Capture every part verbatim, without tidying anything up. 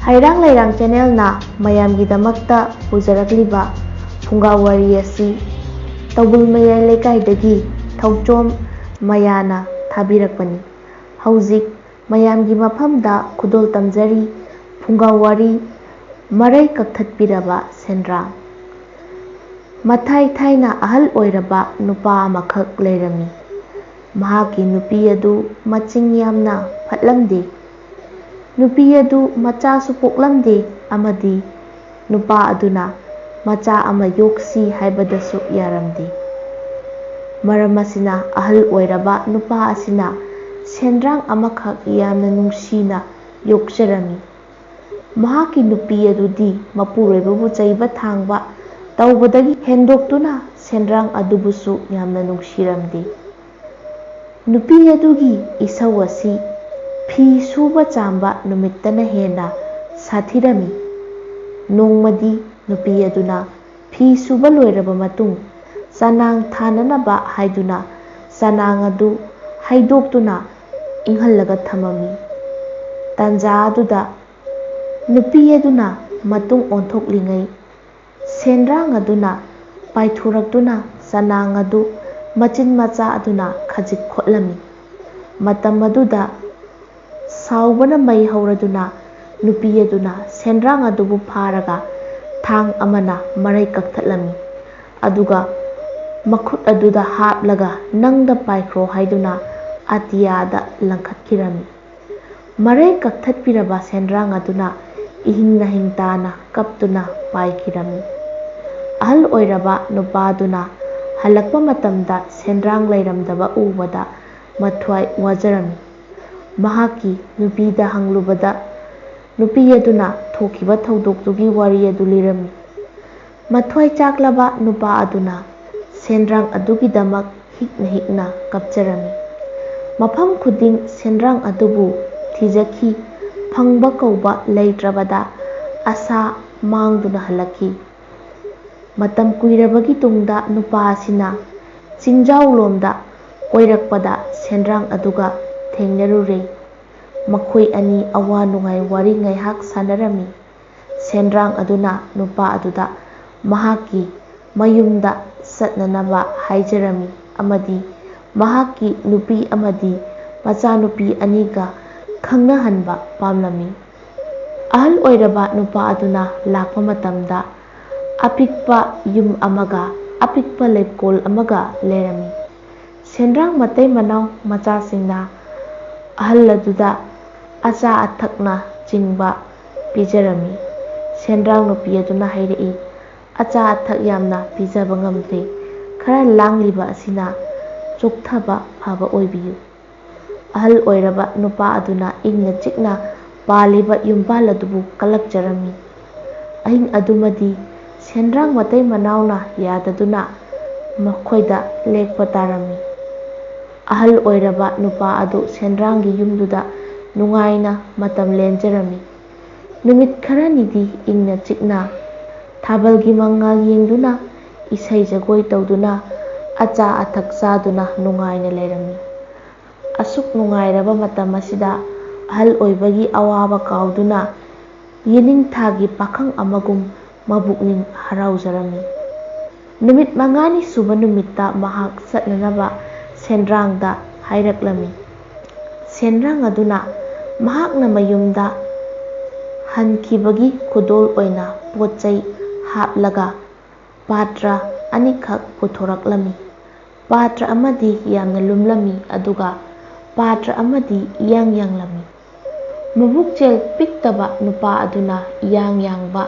ꯍꯩꯔꯥꯡ ꯂꯩꯔꯥꯡ ꯆꯦꯅꯦꯜꯅ ꯃꯌꯥꯝꯒꯤꯗꯃꯛꯇ ꯄꯨꯖꯔꯛꯂꯤꯕ ꯐꯨꯡꯒꯥ ꯋꯥꯔꯤ ꯑꯁꯤ ꯇꯧꯕꯜ ꯃꯌꯥꯏ ꯂꯩꯀꯥꯏꯗꯒꯤ ꯊꯧꯆꯣꯝ ꯃꯌꯥꯅ ꯊꯥꯕꯤꯔꯛꯄꯅꯤ꯫ ꯍꯧꯖꯤꯛ ꯃꯌꯥꯝꯒꯤ ꯃꯐꯝꯗ ꯈꯨꯗꯣꯜ ꯇꯝꯖꯔꯤ ꯐꯨꯡꯒꯥ ꯋꯥꯔꯤ ꯃꯔꯩ ꯀꯛꯊꯠꯄꯤꯔꯕ ꯁꯦꯟꯗ꯭ꯔꯥꯡ꯫ ꯃꯊꯥꯏ ꯊꯥꯏꯅ ꯑꯍꯜ ꯑꯣꯏꯔꯕ ꯅꯨꯄꯥ ꯑꯃꯈꯛ ꯂꯩꯔꯝꯃꯤ꯫ ꯃꯍꯥꯛꯀꯤ ꯅꯨꯄꯤ ꯑꯗꯨ ꯃꯆꯤꯡ ꯌꯥꯝꯅ ꯐꯠꯂꯝꯗꯦ꯫ ꯅꯨꯄꯤ ꯑꯗꯨ ꯃꯆꯥꯁꯨ ꯄꯣꯛꯂꯝꯗꯦ ꯑꯃꯗꯤ ꯅꯨꯄꯥ ꯑꯗꯨꯅ ꯃꯆꯥ ꯑꯃ ꯌꯣꯛꯁꯤ ꯍꯥꯏꯕꯗꯁꯨ ꯌꯥꯔꯝꯗꯦ꯫ ꯃꯔꯝ ꯑꯁꯤꯅ ꯑꯍꯜ ꯑꯣꯏꯔꯕ ꯅꯨꯄꯥ ꯑꯁꯤꯅ ꯁꯦꯟꯗ꯭ꯔꯥꯡ ꯑꯃꯈꯛ ꯌꯥꯝꯅ ꯅꯨꯡꯁꯤꯅ ꯌꯣꯛꯆꯔꯝꯃꯤ꯫ ꯃꯍꯥꯛꯀꯤ ꯅꯨꯄꯤ ꯑꯗꯨꯗꯤ ꯃꯄꯨꯔꯣꯏꯕꯕꯨ ꯆꯩꯕ ꯊꯥꯡꯕ ꯇꯧꯕꯗꯒꯤ ꯍꯦꯟꯗꯣꯛꯇꯨꯅ ꯁꯦꯟꯗ꯭ꯔꯥꯡ ꯑꯗꯨꯕꯨꯁꯨ ꯌꯥꯝꯅ ꯅꯨꯡꯁꯤꯔꯝꯗꯦ꯫ ꯅꯨꯄꯤ ꯑꯗꯨꯒꯤ ꯏꯁꯧ ꯑꯁꯤ ꯐꯤ ꯁꯨꯕ ꯆꯥꯝꯕ ꯅꯨꯃꯤꯠꯇꯅ ꯍꯦꯟꯅ ꯁꯥꯊꯤꯔꯝꯃꯤ꯫ ꯅꯣꯡꯃꯗꯤ ꯅꯨꯄꯤ ꯑꯗꯨꯅ ꯐꯤ ꯁꯨꯕ ꯂꯣꯏꯔꯕ ꯃꯇꯨꯡ ꯆꯅꯥꯡ ꯊꯥꯅꯅꯕ ꯍꯥꯏꯗꯨꯅ ꯆꯅꯥꯡ ꯑꯗꯨ ꯍꯩꯗꯣꯛꯇꯨꯅ ꯏꯪꯍꯜꯂꯒ ꯊꯝꯃꯝꯃꯤ꯫ ꯇꯥꯟꯖꯥ ꯑꯗꯨꯗ ꯅꯨꯄꯤ ꯑꯗꯨꯅ ꯃꯇꯨꯡ ꯑꯣꯟꯊꯣꯛꯂꯤꯉꯩ ꯁꯦꯟꯗ꯭ꯔꯥꯡ ꯑꯗꯨꯅ ꯄꯥꯏꯊꯣꯔꯛꯇꯨꯅ ꯆꯅꯥꯡ ꯑꯗꯨ ꯃꯆꯤꯟ ꯃꯆꯥ ꯑꯗꯨꯅ ꯈꯖꯤꯛ ꯈꯣꯠꯂꯝꯃꯤ꯫ ꯃꯇꯝ ꯑꯗꯨꯗ ꯁꯥꯎꯕꯅ ꯃꯩ ꯍꯧꯔꯗꯨꯅ ꯅꯨꯄꯤ ꯑꯗꯨꯅ ꯁꯦꯟꯗ꯭ꯔꯥꯡ ꯑꯗꯨꯕꯨ ꯐꯥꯔꯒ ꯊꯥꯡ ꯑꯃꯅ ꯃꯔꯩ ꯀꯛꯊꯠꯂꯝꯃꯤ꯫ ꯑꯗꯨꯒ ꯃꯈꯨꯠ ꯑꯗꯨꯗ ꯍꯥꯞꯂꯒ ꯅꯪꯗ ꯄꯥꯏꯈ꯭ꯔꯣ ꯍꯥꯏꯗꯨꯅ ꯑꯇꯤꯌꯥꯗ ꯂꯪꯈꯠꯈꯤꯔꯝꯃꯤ꯫ ꯃꯔꯩ ꯀꯛꯊꯠꯄꯤꯔꯕ ꯁꯦꯟꯗ꯭ꯔꯥꯡ ꯑꯗꯨꯅ ꯏꯍꯤꯡ ꯅꯥꯍꯤꯡ ꯇꯥꯅ ꯀꯞꯇꯨꯅ ꯄꯥꯏꯈꯤꯔꯝꯃꯤ꯫ ꯑꯍꯜ ꯑꯣꯏꯔꯕ ꯅꯨꯄꯥꯗꯨꯅ ꯍꯜꯂꯛꯄ ꯃꯇꯝꯗ ꯁꯦꯟꯗ꯭ꯔꯥꯡ ꯂꯩꯔꯝꯗꯕ ꯎꯕꯗ ꯃꯊ꯭ꯋꯥꯏ ꯋꯥꯖꯔꯝꯃꯤ꯫ ꯃꯍꯥꯛꯀꯤ ꯅꯨꯄꯤꯗ ꯍꯪꯂꯨꯕꯗ ꯅꯨꯄꯤ ꯑꯗꯨꯅ ꯊꯣꯛꯈꯤꯕ ꯊꯧꯗꯣꯛꯇꯨꯒꯤ ꯋꯥꯔꯤ ꯑꯗꯨ ꯂꯤꯔꯝꯃꯤ꯫ ꯃꯊ꯭ꯋꯥꯏ ꯆꯥꯛꯂꯕ ꯅꯨꯄꯥ ꯑꯗꯨꯅ ꯁꯦꯟꯗ꯭ꯔꯥꯡ ꯑꯗꯨꯒꯤꯗꯃꯛ ꯍꯤꯛꯅ ꯍꯤꯛꯅ ꯀꯞꯆꯔꯝꯃꯤ꯫ ꯃꯐꯝ ꯈꯨꯗꯤꯡ ꯁꯦꯟꯗ꯭ꯔꯥꯡ ꯑꯗꯨꯕꯨ ꯊꯤꯖꯈꯤ, ꯐꯪꯕ ꯀꯧꯕ ꯂꯩꯇ꯭ꯔꯕꯗ ꯑꯁꯥ ꯃꯥꯡꯗꯨꯅ ꯍꯜꯂꯛꯈꯤ꯫ ꯃꯇꯝ ꯀꯨꯏꯔꯕꯒꯤ ꯇꯨꯡꯗ ꯅꯨꯄꯥ ꯑꯁꯤꯅ ꯆꯤꯡꯖꯥꯎꯂꯣꯝꯗ ꯀꯣꯏꯔꯛꯄꯗ ꯁꯦꯟꯗ꯭ꯔꯥꯡ ꯑꯗꯨꯒ ꯊꯦꯡꯅꯔꯨꯔꯦ꯫ ꯃꯈꯣꯏ ꯑꯅꯤ ꯑꯋꯥ ꯅꯨꯡꯉꯥꯏ ꯋꯥꯔꯤ ꯉꯥꯏꯍꯥꯛ ꯁꯥꯟꯅꯔꯝꯃꯤ꯫ ꯁꯦꯟꯗ꯭ꯔꯥꯡ ꯑꯗꯨꯅ ꯅꯨꯄꯥ ꯑꯗꯨꯗ ꯃꯍꯥꯛꯀꯤ ꯃꯌꯨꯝꯗ ꯆꯠꯅꯅꯕ ꯍꯥꯏꯖꯔꯝꯃꯤ ꯑꯃꯗꯤ ꯃꯍꯥꯛꯀꯤ ꯅꯨꯄꯤ ꯑꯃꯗꯤ ꯃꯆꯥꯅꯨꯄꯤ ꯑꯅꯤꯒ ꯈꯪꯅꯍꯟꯕ ꯄꯥꯝꯂꯝꯃꯤ꯫ ꯑꯍꯜ ꯑꯣꯏꯔꯕ ꯅꯨꯄꯥ ꯑꯗꯨꯅ ꯂꯥꯛꯄ ꯃꯇꯝꯗ ꯑꯄꯤꯛꯄ ꯌꯨꯝ ꯑꯃꯒ ꯑꯄꯤꯛꯄ ꯂꯩꯀꯣꯜ ꯑꯃꯒ ꯂꯩꯔꯝꯃꯤ꯫ ꯁꯦꯟꯗ꯭ꯔꯥꯡ ꯃꯇꯩ ꯃꯅꯥꯎ ꯃꯆꯥꯁꯤꯡꯅ ꯑꯍꯜ ꯑꯗꯨꯗ ꯑꯆꯥ ꯑꯊꯛꯅ ꯆꯤꯡꯕ ꯄꯤꯖꯔꯝꯃꯤ꯫ ꯁꯦꯟꯗ꯭ꯔꯥꯡ ꯅꯨꯄꯤ ꯑꯗꯨꯅ ꯍꯥꯏꯔꯛꯏ, "ꯑꯆꯥ ꯑꯊꯛ ꯌꯥꯝꯅ ꯄꯤꯖꯕ ꯉꯝꯗ꯭ꯔꯤ꯫ ꯈꯔ ꯂꯥꯡꯂꯤꯕ ꯑꯁꯤꯅ ꯆꯣꯛꯊꯕ ꯐꯕ ꯑꯣꯏꯕꯤꯌꯨ"꯫ ꯑꯍꯜ ꯑꯣꯏꯔꯕ ꯅꯨꯄꯥ ꯑꯗꯨꯅ ꯏꯪꯅ ꯆꯤꯛꯅ ꯄꯥꯜꯂꯤꯕ ꯌꯨꯝꯕꯥꯜ ꯑꯗꯨꯕꯨ ꯀꯜꯂꯛꯆꯔꯝꯃꯤ꯫ ꯑꯍꯤꯡ ꯑꯗꯨꯃꯗꯤ ꯁꯦꯟꯗ꯭ꯔꯥꯡ ꯃꯇꯩ ꯃꯅꯥꯎꯅ ꯌꯥꯗꯗꯨꯅ ꯃꯈꯣꯏꯗ ꯂꯦꯛꯄ ꯇꯥꯔꯝꯃꯤ꯫ ꯑꯍꯜ ꯑꯣꯏꯔꯕ ꯅꯨꯄꯥ ꯑꯗꯨ ꯁꯦꯟꯗ꯭ꯔꯥꯡꯒꯤ ꯌꯨꯝꯗꯨꯗ ꯅꯨꯡꯉꯥꯏꯅ ꯃꯇꯝ ꯂꯦꯟꯖꯔꯝꯃꯤ꯫ ꯅꯨꯃꯤꯠ ꯈꯔꯅꯤꯗꯤ ꯏꯪꯅ ꯆꯤꯛꯅ ꯊꯥꯕꯜꯒꯤ ꯃꯉꯥꯜ ꯌꯦꯡꯗꯨꯅ, ꯏꯁꯩ ꯖꯒꯣꯏ ꯇꯧꯗꯨꯅ, ꯑꯆꯥ ꯑꯊꯛ ꯆꯥꯗꯨꯅ ꯅꯨꯡꯉꯥꯏꯅ ꯂꯩꯔꯝꯃꯤ꯫ ꯑꯁꯨꯛ ꯅꯨꯡꯉꯥꯏꯔꯕ ꯃꯇꯝ ꯑꯁꯤꯗ ꯑꯍꯜ ꯑꯣꯏꯕꯒꯤ ꯑꯋꯥꯕ ꯀꯥꯎꯗꯨꯅ, ꯌꯦꯅꯤꯡꯊꯥꯒꯤ ꯄꯥꯈꯪ ꯑꯃꯒꯨꯝ ꯃꯕꯨꯛꯅꯤꯡ ꯍꯔꯥꯎꯖꯔꯝꯃꯤ꯫ ꯅꯨꯃꯤꯠ ꯃꯉꯥꯅꯤ ꯁꯨꯕ ꯅꯨꯃꯤꯠꯇ ꯃꯍꯥꯛ ꯆꯠꯅꯅꯕ ꯁꯦꯟꯗ꯭ꯔꯥꯡꯗ ꯍꯥꯏꯔꯛꯂꯝꯃꯤ꯫ ꯁꯦꯟꯗ꯭ꯔꯥꯡ ꯑꯗꯨꯅ ꯃꯍꯥꯛꯅ ꯃꯌꯨꯝꯗ ꯍꯟꯈꯤꯕꯒꯤ ꯈꯨꯗꯣꯜ ꯑꯣꯏꯅ ꯄꯣꯠ ꯆꯩ ꯍꯥꯞꯂꯒ ꯄꯥꯇ꯭ꯔ ꯑꯅꯤꯈꯛ ꯄꯨꯊꯣꯔꯛꯂꯝꯃꯤ꯫ ꯄꯥꯇ꯭ꯔ ꯑꯃꯗꯤ ꯌꯥꯝꯅ ꯂꯨꯝꯂꯝꯃꯤ, ꯑꯗꯨꯒ ꯄꯥꯇ꯭ꯔ ꯑꯃꯗꯤ ꯏꯌꯥꯡ ꯌꯥꯡꯂꯝꯃꯤ꯫ ꯃꯕꯨꯛꯆꯦꯜ ꯄꯤꯛꯇꯕ ꯅꯨꯄꯥ ꯑꯗꯨꯅ ꯏꯌꯥꯡ ꯌꯥꯡꯕ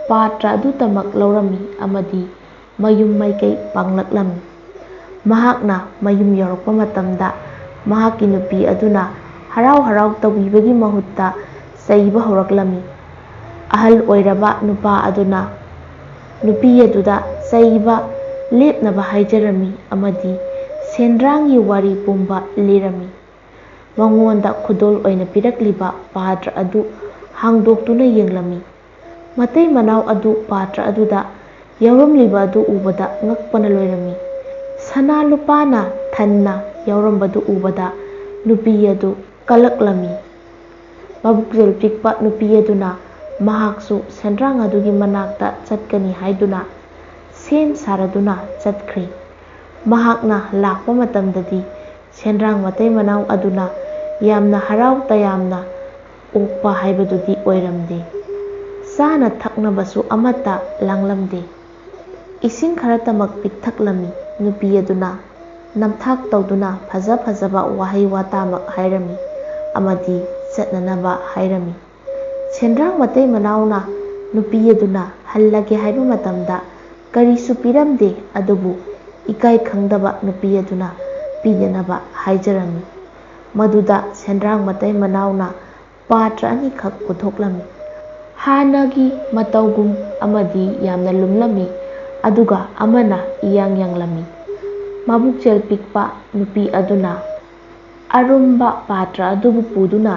ꯄꯥꯇ꯭ꯔ ꯑꯗꯨꯇꯃꯛ ꯂꯧꯔꯝꯃꯤ ꯑꯃꯗꯤ ꯃꯌꯨꯝ ꯃꯥꯏꯀꯩ ꯄꯥꯡꯂꯛꯂꯝꯃꯤ꯫ ꯃꯍꯥꯛꯅ ꯃꯌꯨꯝ ꯌꯧꯔꯛꯄ ꯃꯇꯝꯗ ꯃꯍꯥꯛꯀꯤ ꯅꯨꯄꯤ ꯑꯗꯨꯅ ꯍꯔꯥꯎ ꯍꯔꯥꯎ ꯇꯧꯕꯤꯕꯒꯤ ꯃꯍꯨꯠꯇ ꯆꯩꯕ ꯍꯧꯔꯛꯂꯝꯃꯤ꯫ ꯑꯍꯜ ꯑꯣꯏꯔꯕ ꯅꯨꯄꯥ ꯑꯗꯨꯅ ꯅꯨꯄꯤ ꯑꯗꯨꯗ ꯆꯩꯕ ꯂꯦꯞꯅꯕ ꯍꯥꯏꯖꯔꯝꯃꯤ ꯑꯃꯗꯤ ꯁꯦꯟꯗ꯭ꯔꯥꯡꯒꯤ ꯋꯥꯔꯤ ꯄꯨꯝꯕ ꯂꯤꯔꯝꯃꯤ꯫ ꯃꯉꯣꯟꯗ ꯈꯨꯗꯣꯜ ꯑꯣꯏꯅ ꯄꯤꯔꯛꯂꯤꯕ ꯄꯥꯇ꯭ꯔ ꯑꯗꯨ ꯍꯥꯡꯗꯣꯛꯇꯨꯅ ꯌꯦꯡꯂꯝꯃꯤ꯫ ꯃꯇꯩ ꯃꯅꯥꯎ ꯑꯗꯨ ꯄꯥꯇ꯭ꯔ ꯑꯗꯨꯗ ꯌꯥꯎꯔꯝꯂꯤꯕ ꯑꯗꯨ ꯎꯕꯗ ꯉꯛꯄꯅ ꯂꯣꯏꯔꯝꯃꯤ꯫ ꯁꯅꯥ ꯂꯨꯄꯥꯅ ꯊꯟꯅ ꯌꯥꯎꯔꯝꯕꯗꯨ ꯎꯕꯗ ꯅꯨꯄꯤ ꯑꯗꯨ ꯀꯂꯛꯂꯝꯃꯤ꯫ ꯃꯕꯨꯛꯆꯦꯜ ꯄꯤꯛꯄ ꯅꯨꯄꯤ ꯑꯗꯨꯅ ꯃꯍꯥꯛꯁꯨ ꯁꯦꯟꯗ꯭ꯔꯥꯡ ꯑꯗꯨꯒꯤ ꯃꯅꯥꯛꯇ ꯆꯠꯀꯅꯤ ꯍꯥꯏꯗꯨꯅ ꯁꯦꯝ ꯁꯥꯔꯗꯨꯅ ꯆꯠꯈ꯭ꯔꯦ꯫ ꯃꯍꯥꯛꯅ ꯂꯥꯛꯄ ꯃꯇꯝꯗꯗꯤ ꯁꯦꯟꯗ꯭ꯔꯥꯡ ꯃꯇꯩ ꯃꯅꯥꯎ ꯑꯗꯨꯅ ꯌꯥꯝꯅ ꯍꯔꯥꯎ ꯇꯌꯥꯝꯅ ꯑꯣꯛꯄ ꯍꯥꯏꯕꯗꯨꯗꯤ ꯑꯣꯏꯔꯝꯗꯦ꯫ ꯆꯥꯅ ꯊꯛꯅꯕꯁꯨ ꯑꯃꯠꯇ ꯂꯥꯡꯂꯝꯗꯦ꯫ ꯏꯁꯤꯡ ꯈꯔꯇꯃꯛ ꯄꯤꯛꯊꯛꯂꯝꯃꯤ꯫ ꯅꯨꯄꯤ ꯑꯗꯨꯅ ꯅꯝꯊꯥꯛ ꯇꯧꯗꯨꯅ ꯐꯖ ꯐꯖꯕ ꯋꯥꯍꯩ ꯋꯥꯇꯥꯃꯛ ꯍꯥꯏꯔꯝꯃꯤ ꯑꯃꯗꯤ ꯆꯠꯅꯅꯕ ꯍꯥꯏꯔꯝꯃꯤ꯫ ꯁꯦꯟꯗ꯭ꯔꯥꯡ ꯃꯇꯩ ꯃꯅꯥꯎꯅ ꯅꯨꯄꯤ ꯑꯗꯨꯅ ꯍꯜꯂꯒꯦ ꯍꯥꯏꯕ ꯃꯇꯝꯗ ꯀꯔꯤꯁꯨ ꯄꯤꯔꯝꯗꯦ, ꯑꯗꯨꯕꯨ ꯏꯀꯥꯏ ꯈꯪꯗꯕ ꯅꯨꯄꯤ ꯑꯗꯨꯅ ꯄꯤꯅꯅꯕ ꯍꯥꯏꯖꯔꯝꯃꯤ꯫ ꯃꯗꯨꯗ ꯁꯦꯟꯗ꯭ꯔꯥꯡ ꯃꯇꯩ ꯃꯅꯥꯎꯅ ꯄꯥꯇ꯭ꯔ ꯑꯅꯤꯈꯛ ꯄꯨꯊꯣꯛꯂꯝꯃꯤ꯫ ꯍꯥꯟꯅꯒꯤ ꯃꯇꯧꯒꯨꯝ ꯑꯃꯗꯤ ꯌꯥꯝꯅ ꯂꯨꯝꯂꯝꯃꯤ, ꯑꯗꯨꯒ ꯑꯃꯅ ꯏꯌꯥꯡ ꯌꯥꯡꯂꯝꯃꯤ꯫ ꯃꯕꯨꯛꯆꯦꯜ ꯄꯤꯛꯄ ꯅꯨꯄꯤ ꯑꯗꯨꯅ ꯑꯔꯨꯝꯕ ꯄꯥꯇ꯭ꯔ ꯑꯗꯨꯕꯨ ꯄꯨꯗꯨꯅ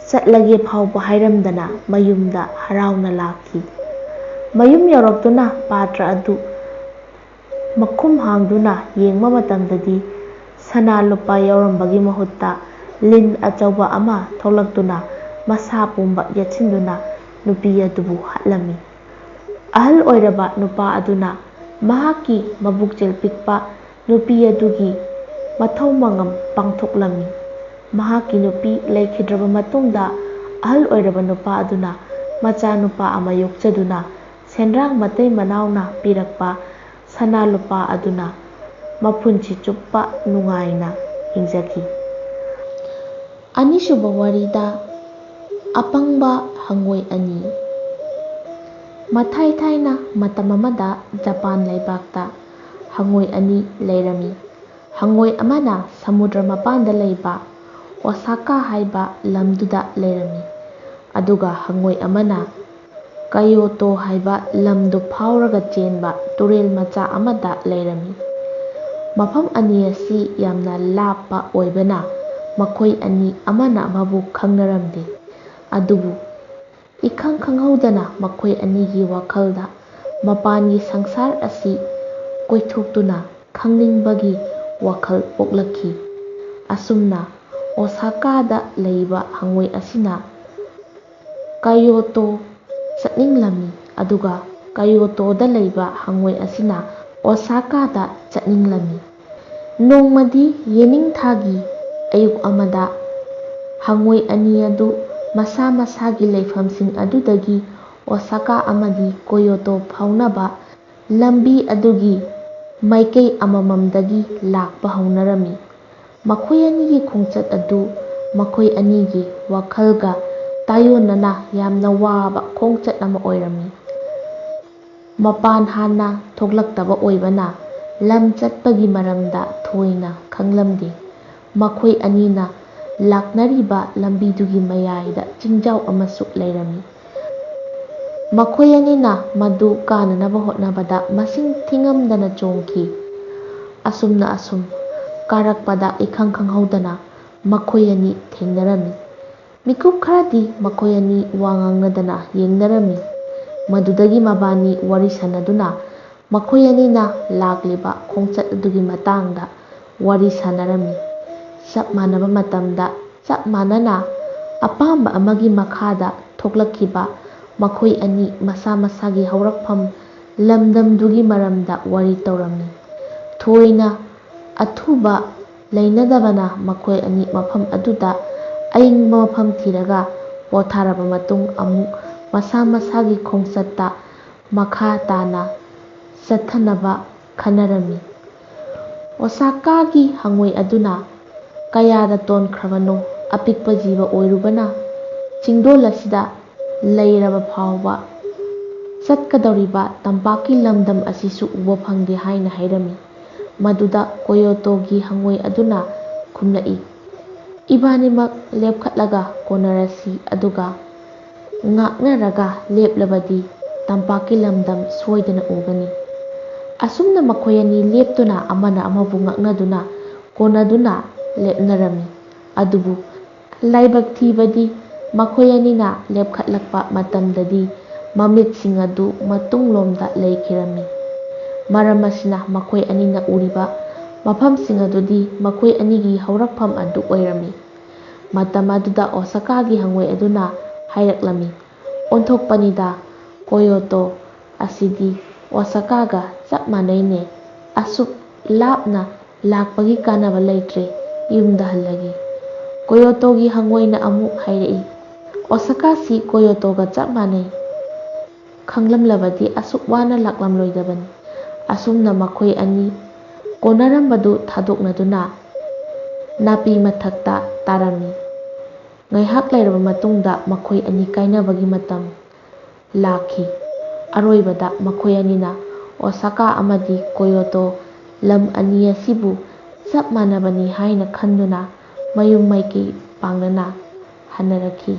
ꯆꯠꯂꯒꯦ ꯐꯥꯎꯕ ꯍꯥꯏꯔꯝꯗꯅ ꯃꯌꯨꯝꯗ ꯍꯔꯥꯎꯅ ꯂꯥꯛꯈꯤ꯫ ꯃꯌꯨꯝ ꯌꯧꯔꯛꯇꯨꯅ ꯄꯥꯇ꯭ꯔ ꯑꯗꯨ ꯃꯈꯨꯝ ꯍꯥꯡꯗꯨꯅ ꯌꯦꯡꯕ ꯃꯇꯝꯗꯗꯤ ꯁꯅꯥ ꯂꯨꯄꯥ ꯌꯥꯎꯔꯝꯕꯒꯤ ꯃꯍꯨꯠꯇ ꯂꯤꯟ ꯑꯆꯧꯕ ꯑꯃ ꯊꯣꯛꯂꯛꯇꯨꯅ ꯃꯁꯥ ꯄꯨꯝꯕ ꯌꯦꯠꯁꯤꯟꯗꯨꯅ ꯅꯨꯄꯤ ꯑꯗꯨꯕꯨ ꯍꯥꯠꯂꯝꯃꯤ꯫ ꯑꯍꯜ ꯑꯣꯏꯔꯕ ꯅꯨꯄꯥ ꯑꯗꯨꯅ ꯃꯍꯥꯛꯀꯤ ꯃꯕꯨꯛꯆꯦꯜ ꯄꯤꯛꯄ ꯅꯨꯄꯤ ꯑꯗꯨꯒꯤ ꯃꯊꯧ ꯃꯉꯝ ꯄꯥꯡꯊꯣꯛꯂꯝꯃꯤ꯫ ꯃꯍꯥꯛꯀꯤ ꯅꯨꯄꯤ ꯂꯩꯈꯤꯗ꯭ꯔꯕ ꯃꯇꯨꯡꯗ, ꯑꯍꯜ ꯑꯣꯏꯔꯕ ꯅꯨꯄꯥ ꯑꯗꯨꯅ ꯃꯆꯥꯅꯨꯄꯥ ꯑꯃ ꯌꯣꯛꯆꯗꯨꯅ ꯁꯦꯟꯗ꯭ꯔꯥꯡ ꯃꯇꯩ ꯃꯅꯥꯎꯅ ꯄꯤꯔꯛꯄ ꯁꯅꯥ ꯂꯨꯄꯥ ꯑꯗꯨꯅ ꯃꯄꯨꯟꯁꯤ ꯆꯨꯞꯄ ꯅꯨꯡꯉꯥꯏꯅ ꯍꯤꯡꯖꯈꯤ꯫ ꯑꯅꯤꯁꯨꯕ ꯋꯥꯔꯤꯗ ꯑꯄꯪꯕ ꯍꯪꯉꯣꯏ ꯑꯅꯤ꯫ ꯃꯊꯥꯏ ꯊꯥꯏꯅ ꯃꯇꯝ ꯑꯃꯗ ꯖꯄꯥꯟ ꯂꯩꯕꯥꯛꯇ ꯍꯪꯉꯣꯏ ꯑꯅꯤ ꯂꯩꯔꯝꯃꯤ꯫ ꯍꯪꯉꯣꯏ ꯑꯃꯅ ꯁꯃꯨꯗ꯭ꯔ ꯃꯄꯥꯟꯗ ꯂꯩꯕ ꯑꯣꯁꯥꯀꯥ ꯍꯥꯏꯕ ꯂꯝꯗꯨꯗ ꯂꯩꯔꯝꯃꯤ, ꯑꯗꯨꯒ ꯍꯪꯉꯣꯏ ꯑꯃꯅ ꯀꯌꯣꯇꯣ ꯍꯥꯏꯕ ꯂꯝꯗꯨ ꯐꯥꯎꯔꯒ ꯆꯦꯟꯕ ꯇꯨꯔꯦꯜ ꯃꯆꯥ ꯑꯃꯗ ꯂꯩꯔꯝꯃꯤ꯫ ꯃꯐꯝ ꯑꯅꯤ ꯑꯁꯤ ꯌꯥꯝꯅ ꯂꯥꯞꯄ ꯑꯣꯏꯕꯅ ꯃꯈꯣꯏ ꯑꯅꯤ ꯑꯃꯅ ꯑꯃꯕꯨ ꯈꯪꯅꯔꯝꯗꯦ꯫ ꯑꯗꯨꯕꯨ ꯏꯈꯪ ꯈꯪꯍꯧꯗꯅ ꯃꯈꯣꯏ ꯑꯅꯤꯒꯤ ꯋꯥꯈꯜꯗ ꯃꯄꯥꯟꯒꯤ ꯁꯪꯁꯥꯔ ꯑꯁꯤ ꯀꯣꯏꯊꯣꯛꯇꯨꯅ ꯈꯪꯅꯤꯡꯕꯒꯤ ꯋꯥꯈꯜ ꯄꯣꯛꯂꯛꯈꯤ꯫ ꯑꯁꯨꯝꯅ ꯑꯣꯁꯥꯀꯥꯗ ꯂꯩꯕ ꯍꯪꯉꯣꯏ ꯑꯁꯤꯅ ꯀꯌꯣꯇꯣ ꯆꯠꯅꯤꯡꯂꯝꯃꯤ, ꯑꯗꯨꯒ ꯀꯌꯣꯇꯣꯗ ꯂꯩꯕ ꯍꯪꯉꯣꯏ ꯑꯁꯤꯅ ꯑꯣꯁꯥꯀꯥꯗ ꯆꯠꯅꯤꯡꯂꯝꯃꯤ꯫ ꯅꯣꯡꯃꯗꯤ ꯌꯦꯅꯤꯡꯊꯥꯒꯤ ꯑꯌꯨꯛ ꯑꯃꯗ ꯍꯪꯉꯣꯏ ꯑꯅꯤ ꯑꯗꯨ ꯃꯁꯥ ꯃꯁꯥꯒꯤ ꯂꯩꯐꯝꯁꯤꯡ ꯑꯗꯨꯗꯒꯤ ꯑꯣꯁꯥꯀꯥ ꯑꯃꯗꯤ ꯀꯣꯌꯣꯇꯣ ꯐꯥꯎꯅꯕ ꯂꯝꯕꯤ ꯑꯗꯨꯒꯤ ꯃꯥꯏꯀꯩ ꯑꯃꯃꯝꯗꯒꯤ ꯂꯥꯛꯄ ꯍꯧꯅꯔꯝꯃꯤ꯫ ꯃꯈꯣꯏ ꯑꯅꯤꯒꯤ ꯈꯣꯡꯆꯠ ꯑꯗꯨ ꯃꯈꯣꯏ ꯑꯅꯤꯒꯤ ꯋꯥꯈꯜꯒ ꯇꯥꯏꯑꯣꯟꯅꯅ ꯌꯥꯝꯅ ꯋꯥꯕ ꯈꯣꯡꯆꯠ ꯑꯃ ꯑꯣꯏꯔꯝꯃꯤ꯫ ꯃꯄꯥꯟ ꯍꯥꯟꯅ ꯊꯣꯛꯂꯛꯇꯕ ꯑꯣꯏꯕꯅ ꯂꯝ ꯆꯠꯄꯒꯤ ꯃꯔꯝꯗ ꯊꯣꯏꯅ ꯈꯪꯂꯝꯗꯦ꯫ ꯃꯈꯣꯏ ꯑꯅꯤꯅ ꯂꯥꯛꯅꯔꯤꯕ ꯂꯝꯕꯤꯗꯨꯒꯤ ꯃꯌꯥꯏꯗ ꯆꯤꯡꯖꯥꯎ ꯑꯃꯁꯨ ꯂꯩꯔꯝꯃꯤ꯫ ꯃꯈꯣꯏ ꯑꯅꯤꯅ ꯃꯗꯨ ꯀꯥꯅꯅꯕ ꯍꯣꯠꯅꯕꯗ ꯃꯁꯤꯡ ꯊꯤꯉꯝꯗꯅ ꯆꯣꯡꯈꯤ꯫ ꯑꯁꯨꯝꯅ ꯑꯁꯨꯝ ꯀꯥꯔꯛꯄꯗ ꯏꯈꯪ ꯈꯪꯍꯧꯗꯅ ꯃꯈꯣꯏ ꯑꯅꯤ ꯊꯦꯡꯅꯔꯝꯃꯤ꯫ ꯃꯤꯀꯨꯞ ꯈꯔꯗꯤ ꯃꯈꯣꯏ ꯑꯅꯤ ꯋꯥ ꯉꯥꯡꯅꯗꯅ ꯌꯦꯡꯅꯔꯝꯃꯤ꯫ ꯃꯗꯨꯗꯒꯤ ꯃꯕꯥꯅꯤ ꯋꯥꯔꯤ ꯁꯥꯟꯅꯗꯨꯅ ꯃꯈꯣꯏ ꯑꯅꯤꯅ ꯂꯥꯛꯂꯤꯕ ꯈꯣꯡꯆꯠ ꯑꯗꯨꯒꯤ ꯃꯇꯥꯡꯗ ꯋꯥꯔꯤ ꯁꯥꯟꯅꯔꯝꯃꯤ꯫ ꯆꯞ ꯃꯥꯟꯅꯕ ꯃꯇꯝꯗ ꯆꯞ ꯃꯥꯟꯅꯅ ꯑꯄꯥꯝꯕ ꯑꯃꯒꯤ ꯃꯈꯥꯗ ꯊꯣꯛꯂꯛꯈꯤꯕ ꯃꯈꯣꯏ ꯑꯅꯤ ꯃꯁꯥ ꯃꯁꯥꯒꯤ ꯍꯧꯔꯛꯐꯝ ꯂꯝꯗꯝꯗꯨꯒꯤ ꯃꯔꯝꯗ ꯋꯥꯔꯤ ꯇꯧꯔꯝꯃꯤ꯫ ꯊꯣꯏꯅ ꯑꯊꯨꯕ ꯂꯩꯅꯗꯕꯅ ꯃꯈꯣꯏ ꯑꯅꯤ ꯃꯐꯝ ꯑꯗꯨꯗ ꯑꯏꯪꯕ ꯃꯐꯝ ꯊꯤꯔꯒ ꯄꯣꯊꯥꯔꯕ ꯃꯇꯨꯡ ꯑꯃꯨꯛ ꯃꯁꯥ ꯃꯁꯥꯒꯤ ꯈꯣꯡꯆꯠꯇ ꯃꯈꯥ ꯇꯥꯅ ꯆꯠꯊꯅꯕ ꯈꯟꯅꯔꯝꯃꯤ꯫ ꯑꯣꯁꯥꯀꯥꯒꯤ ꯍꯪꯉꯣꯏ ꯑꯗꯨꯅ ꯀꯌꯥꯗ ꯇꯣꯟꯈ꯭ꯔꯕꯅꯣ, ꯑꯄꯤꯛꯄ ꯖꯤꯕ ꯑꯣꯏꯔꯨꯕꯅ ꯆꯤꯡꯗꯣꯜ ꯑꯁꯤꯗ ꯂꯩꯔꯕ ꯐꯥꯎꯕ ꯆꯠꯀꯗꯧꯔꯤꯕ ꯇꯝꯄꯥꯛꯀꯤ ꯂꯝꯗꯝ ꯑꯁꯤꯁꯨ ꯎꯕ ꯐꯪꯗꯦ ꯍꯥꯏꯅ ꯍꯥꯏꯔꯝꯃꯤ꯫ ꯃꯗꯨꯗ ꯀꯣꯌꯣꯇꯣꯒꯤ ꯍꯪꯉꯣꯏ ꯑꯗꯨꯅ ꯈꯨꯝꯂꯛꯏ, "ꯏꯕꯥꯅꯤꯃꯛ ꯂꯦꯞꯈꯠꯂꯒ ꯀꯣꯟꯅꯔꯁꯤ, ꯑꯗꯨꯒ ꯉꯥꯛꯅꯔꯒ ꯂꯦꯞꯂꯕꯗꯤ ꯇꯝꯄꯥꯛꯀꯤ ꯂꯝꯗꯝ ꯁꯣꯏꯗꯅ ꯎꯒꯅꯤ꯫" ꯑꯁꯨꯝꯅ ꯃꯈꯣꯏ ꯑꯅꯤ ꯂꯦꯞꯇꯨꯅ ꯑꯃꯅ ꯑꯃꯕꯨ ꯉꯥꯛꯅꯗꯨꯅ ꯀꯣꯟꯅꯗꯨꯅ ꯂꯦꯞꯅꯔꯝꯃꯤ꯫ ꯑꯗꯨꯕꯨ ꯂꯥꯏꯕꯛ ꯊꯤꯕꯗꯤ ꯃꯈꯣꯏ ꯑꯅꯤꯅ ꯂꯦꯞꯈꯠꯂꯛꯄ ꯃꯇꯝꯗꯗꯤ ꯃꯃꯤꯠꯁꯤꯡ ꯑꯗꯨ ꯃꯇꯨꯡꯂꯣꯝꯗ ꯂꯩꯈꯤꯔꯝꯃꯤ꯫ ꯃꯔꯝ ꯑꯁꯤꯅ ꯃꯈꯣꯏ ꯑꯅꯤꯅ ꯎꯔꯤꯕ ꯃꯐꯝꯁꯤꯡ ꯑꯗꯨꯗꯤ ꯃꯈꯣꯏ ꯑꯅꯤꯒꯤ ꯍꯧꯔꯛꯐꯝ ꯑꯗꯨ ꯑꯣꯏꯔꯝꯃꯤ꯫ ꯃꯇꯝ ꯑꯗꯨꯗ ꯑꯣꯁꯥꯀꯥꯒꯤ ꯍꯪꯉꯣꯏ ꯑꯗꯨꯅ ꯍꯥꯏꯔꯛꯂꯝꯃꯤ, "ꯑꯣꯟꯊꯣꯛꯄꯅꯤꯗ, ꯀꯣꯌꯣꯇꯣ ꯑꯁꯤꯗꯤ ꯑꯣꯁꯥꯀꯥꯒ ꯆꯞ ꯃꯥꯟꯅꯩꯅꯦ꯫ ꯑꯁꯨꯛ ꯂꯥꯞꯅ ꯂꯥꯛꯄꯒꯤ ꯀꯥꯟꯅꯕ ꯂꯩꯇ꯭ꯔꯦ, ꯌꯨꯝꯗ ꯍꯜꯂꯒꯦ꯫" ꯀꯣꯌꯣꯇꯣꯒꯤ ꯍꯪꯉꯣꯏꯅ ꯑꯃꯨꯛ ꯍꯥꯏꯔꯛꯏ, "ꯑꯣꯁꯥꯀꯥꯁꯤ ꯀꯣꯌꯣꯇꯣꯒ ꯆꯞ ꯃꯥꯟꯅꯩ꯫ ꯈꯪꯂꯝꯂꯕꯗꯤ ꯑꯁꯨꯛ ꯋꯥꯅ ꯂꯥꯛꯂꯝꯂꯣꯏꯗꯕꯅꯤ꯫" ꯑꯁꯨꯝꯅ ꯃꯈꯣꯏ ꯑꯅꯤ ꯀꯣꯟꯅꯔꯝꯕꯗꯨ ꯊꯥꯗꯣꯛꯅꯗꯨꯅ ꯅꯥꯄꯤ ꯃꯊꯛꯇ ꯇꯥꯔꯝꯃꯤ꯫ ꯉꯥꯏꯍꯥꯛ ꯂꯩꯔꯕ ꯃꯇꯨꯡꯗ ꯃꯈꯣꯏ ꯑꯅꯤ ꯀꯥꯏꯅꯕꯒꯤ ꯃꯇꯝ ꯂꯥꯛꯈꯤ꯫ ꯑꯔꯣꯏꯕꯗ ꯃꯈꯣꯏ ꯑꯅꯤꯅ ꯑꯣꯁꯥꯀꯥ ꯑꯃꯗꯤ ꯀꯣꯌꯣꯇꯣ ꯂꯝ ꯑꯅꯤ ꯑꯁꯤꯕꯨ ꯆꯞ ꯃꯥꯟꯅꯕꯅꯤ ꯍꯥꯏꯅ ꯈꯟꯗꯨꯅ ꯃꯌꯨꯝ ꯃꯥꯏꯀꯩ ꯄꯥꯡꯅꯅ ꯍꯟꯅꯔꯛꯈꯤ꯫